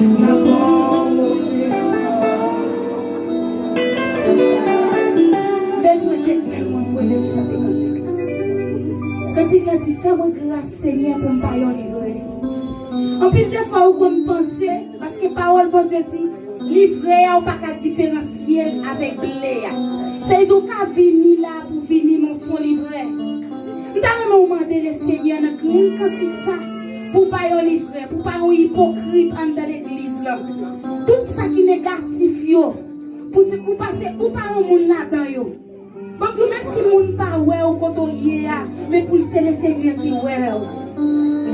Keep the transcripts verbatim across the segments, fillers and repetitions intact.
M bezwen gen yon moun pou ede m chante kantik la. Kantik la di, fè mwen gras, Senyè, pou m pa yon livre. Anpil de fwa, ou konn panse, paske pawòl Bondye di, livre a, ou pa ka diferansye l avèk ble a. Sa vle di, ou ka vini la pou vini, men w se yon livre. M ta renmen w mande Lesenyè nan grenn kantik sa, pou w pa yon livre, pou w pa yon ipokrit anndan legliz lan. Tout sa ki negatif yo, pou se, pou pase, ou pa yon moun ladan yo. Ban m di w, menm si moun pa wè w kote w ye a, men pou l se Lesenyè ki wè w. M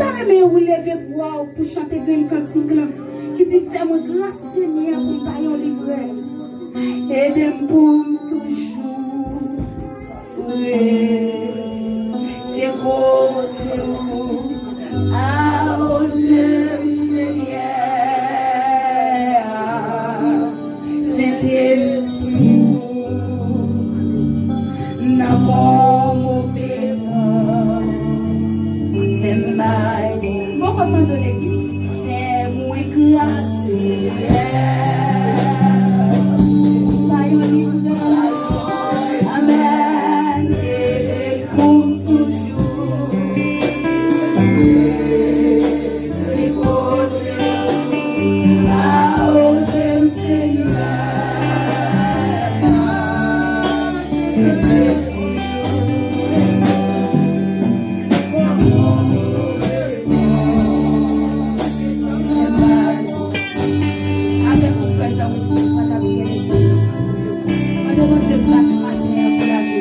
ta renmen ou leve vwa w pou chante grenn kantik lan, ki di, fè mwen gras, Senyè, pou m pa yon livre. Ede m pou m toujou rete kote w. Awo, Senyè, Sentespri w, nan bon move tan, fè m bay. Bon, kontan de legliz. Fè mwen gras, Senyè. Pa yon livre. Amèn. Ede m pou m toujou rete kote w. Awo, Senyè. Avèk ou, frè Jean Wesley, pa ta priye Lesenyè. Mande Bondye gras maten an pou lavi w.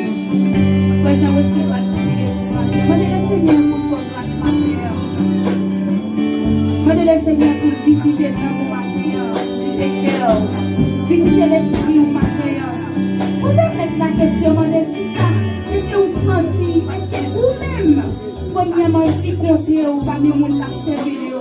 Frè Jean Wesley, pa ta priye pou maten an. Mande Lesenyè pou l fè w gras maten an. Mande Lesenyè pou l vizite nanm ou maten an, vizite kè w, vizite lespri w maten an. Poze Mèt la kesyon, mande l kisa, èske ou santi, èske ou menm, premyèman, ou fi konte ou pami yon moun k ap sèvi li?